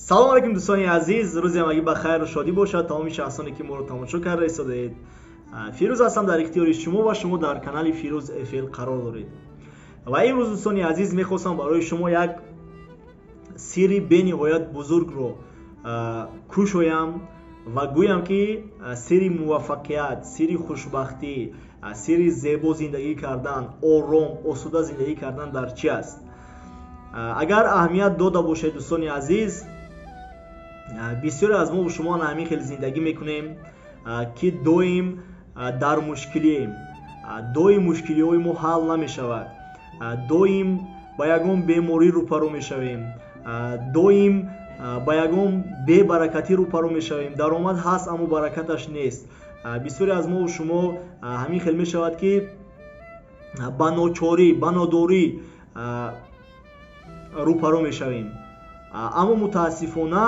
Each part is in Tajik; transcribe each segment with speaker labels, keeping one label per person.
Speaker 1: Салом алейкум, дӯстони азиз, рӯзи ҳамагӣ ба хайру шодӣ бошад. Тамоми шахсоне ки моро тамошо карда истодаед, Фирӯз ҳастам дар ихтиёри шумо ва шумо дар канали Фирӯз ФЛ қарор доред. Ва имрӯз, дӯстони азиз, мехостам барои шумо як сирри бениҳоят бузургро кушоям ва гӯям, ки сирри муваффақият, сирри хушбахтӣ, сирри зебо зиндагӣ кардан, ором, осуда зиндагӣ кардан дар чӣ аст. Агар аҳамият дода бошед, дӯстони азиз, бисёре аз мо шумо ҳамин хел зиндагӣ мекунем, ки доим дар мушкилием, доим мушкилиҳои мо ҳал намешавад, доим ба ягон беморӣ рӯпарӯ мешавем, доим ба ягон бебаракатӣ рӯпарӯ мешавем. Даромад ҳаст, аммо баракаташ нест. Бисёре аз мо шумо ҳамин хел мешавад, ки ба ночорӣ, ба нодорӣ рӯпарӯ мешавем, аммо мутаассифона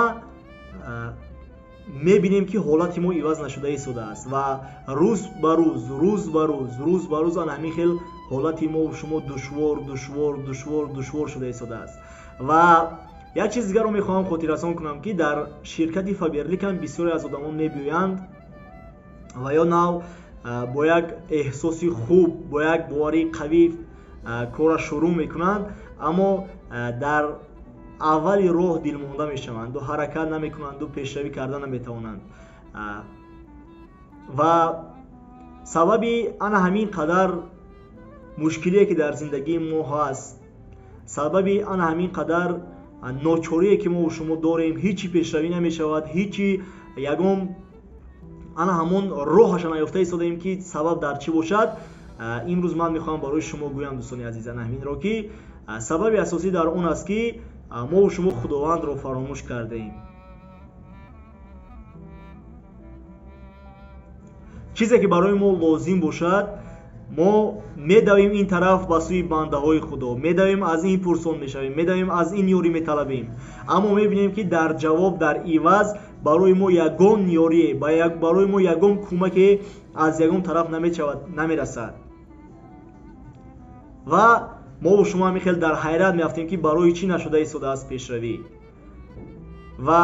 Speaker 1: мебинем, ки ҳолати мо иваз нашуда истодааст ва рӯз ба рӯз, рӯз ба рӯз, рӯз ба рӯз ана ҳамин хел ҳолати мо шумо душвор, душвор, душвор, душвор шуда истодааст. Ва як чиз дигарро мехоҳам хотиррасон кунам, ки дар ширкати Фаберлик ҳам бисёре аз одамон мебиёянд ва ё нав бо як эҳсоси хуб, бо як боварии қавӣ корра шурӯъ мекунанд, аммо дар аввали роҳ дилмонда мешаванду ҳаракат намекунанду пешравӣ карда наметавонанд. Ва сабаби ана ҳамин қадар мушкилие, ки дар зиндагии мо ҳаст, сабаби ана ҳамин қадар ночорие, ки мо шумо дорем, ҳичи пешравӣ намешавад, ҳичи ягон ана ҳамон роҳаша наёфта истодаем, ки сабаб дар чӣ бошад. Имрӯз ман мехоҳам барои шумо гӯям, дӯстони азиз, ана ҳаминро, ки сабаби асосӣ дар он аст, ки мо шумо Худовандро фаромӯш кардаем. Чизе ки барои мо лозим бошад, мо медавем ин тараф ба сӯи бандаҳои Худо, медавем, аз ин пурсон мешавем, медавем, аз ин ёрӣ металабем, аммо мебинем, ки дар ҷавоб, дар иваз барои мо ягон ёрие, барои мо ягон кӯмаке аз ягон тараф намешавад, намерасад. Ва мо шумо ҳамин хел дар ҳайрат меафтем, ки барои чӣ нашуда истодааст пешравӣ. Ва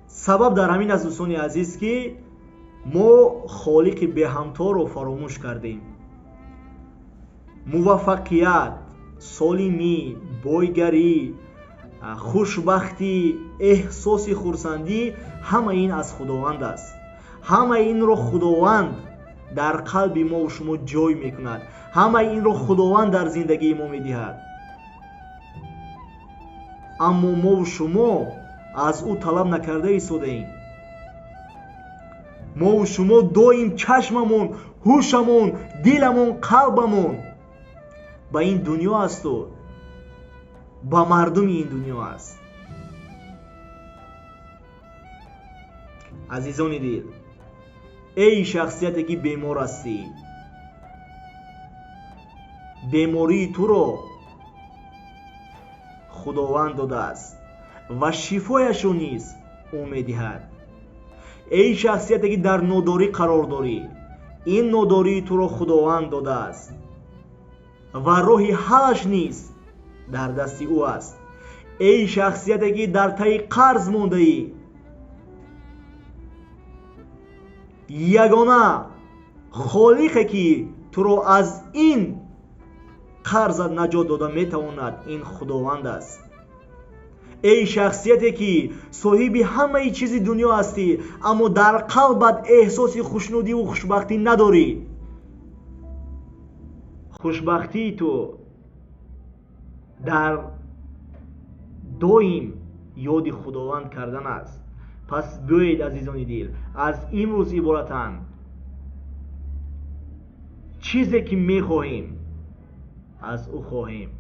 Speaker 1: сабаб дар ҳамин аст, дӯстони азиз, ки мо Холиқи беҳамторо фаромӯш кардем. Муваффақият, солимӣ, бойгарӣ, хушбахтӣ, эҳсоси хурсандӣ — ҳама ин аз Худованд аст. Ҳамаи инро Худованд дар қалби мову шумо ҷой мекунад, ҳамаи инро Худованд дар зиндагии мо медиҳад, аммо мову шумо аз ӯ талаб накарда истодаем. Мову шумо доим чашмамон, ҳушамон, диламон, қалбамон ба ин дунё асту ба мардуми ин дунё аст. Азизони дил, эй шахсияте ки бемор ҳастӣ, бемории туро Худованд додааст ва шифояшро низ ӯ медиҳад. Эй шахсияте ки дар нодорӣ қарор дорӣ, ин нодории туро Худованд додааст ва роҳи ҳаллаш низ дар дасти ӯ аст. Эй шахсияте ки дар таи қарз мондаӣ, ягона Холиқе ки туро аз ин қарзат наҷот дода метавонад, ин Худованд аст. Эй шахсияте ки соҳиби ҳамаи чизи дунё ҳастӣ, аммо дар қалбат эҳсоси хушнудиву хушбахтӣ надорӣ, хушбахтии ту дар доим ёди Худованд кардан аст. Пас биёед, азизони дил, аз имрӯз иборатан чизе ки мехоҳем, аз ӯ хоҳем,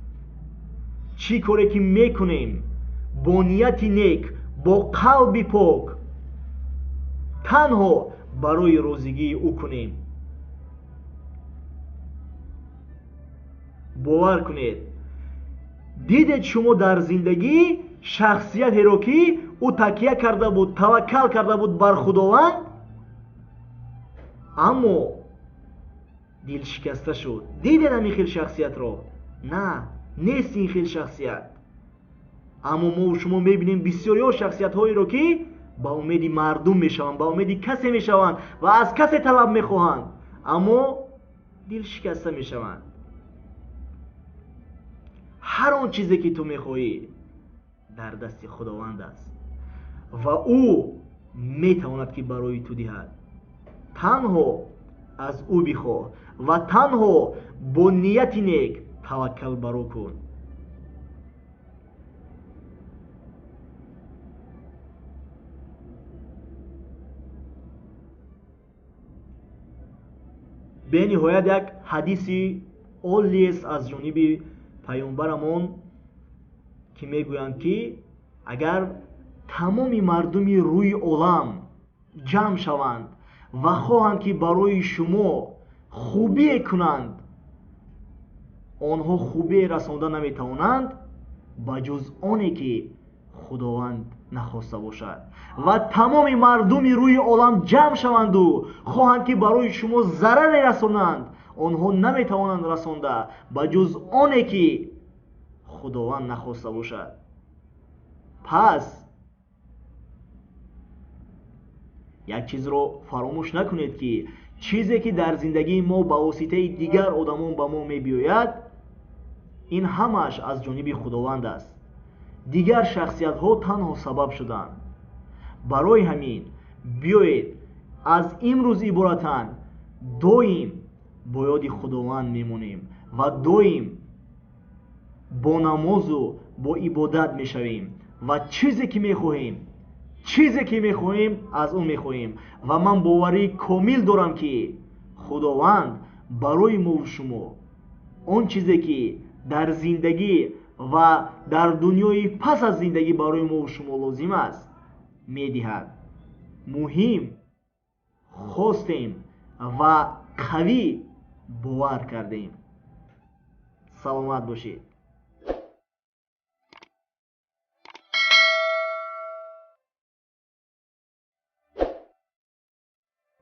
Speaker 1: чӣ коре ки мекунем, бо нияти нек, бо қалби пок, танҳо барои розигии ӯ кунем. Бовар кунед, дидед шумо дар зиндагӣ шахсиятеро, ки ӯ такя карда буд, таваккал карда буд бар Худованд, аммо дилшикаста шуд? Дидед ҳамин хел шахсиятро? На, нест ин хел шахсият. Аммо мо шумо мебинем бисёриҳо шахсиятҳоеро, ки ба умеди мардум мешаванд, ба умеди касе мешаванд ва аз касе талаб мехоҳанд, аммо дилшикаста мешаванд. Ҳар он чизе ки ту мехоҳӣ дар дасти Худованд аст ва ӯ метавонад ки барои ту диҳад. Танҳо аз ӯ бихоҳ ва танҳо бо нияти нек таваккал бар ӯ кун. Бениҳоят як ҳадиси олиест аз ҷониби паёмбарамон, ки мегӯянд, ки агар тамоми мардуми рӯи олам ҷамъ шаванд ва хоҳанд, ки барои шумо хубие кунанд, онҳо хубие расонда наметавонанд ба ҷуз оне ки Худованд нахоста бошад. Ва тамоми мардуми рӯи олам ҷамъ шаванду хоҳанд, ки барои шумо зараре расонанд, онҳо наметавонанд расонда ба ҷуз оне ки Худованд нахоста бошад. Пас як чизро фаромӯш накунед, ки чизе ки дар зиндагии мо ба воситаи дигар одамон ба мо мебиёяд, ин ҳамааш аз ҷониби Худованд аст. Дигар шахсиятҳо танҳо сабаб шуданд. Барои ҳамин биёед аз имрӯз иборатан доим бо ёди Худованд мемонем ва доим бо намозу бо ибодат мешавем ва чизе ки мехоҳем, чизе ки мехоҳем аз ӯ мехоҳем. Ва ман боварии комил дорам, ки Худованд барои мову шумо он чизе ки дар зиндагӣ ва дар дунёи пас аз зиндагӣ барои мову шумо лозим аст медиҳад. Муҳим хостем ва қавӣ бовар кардем. Саломат бошед.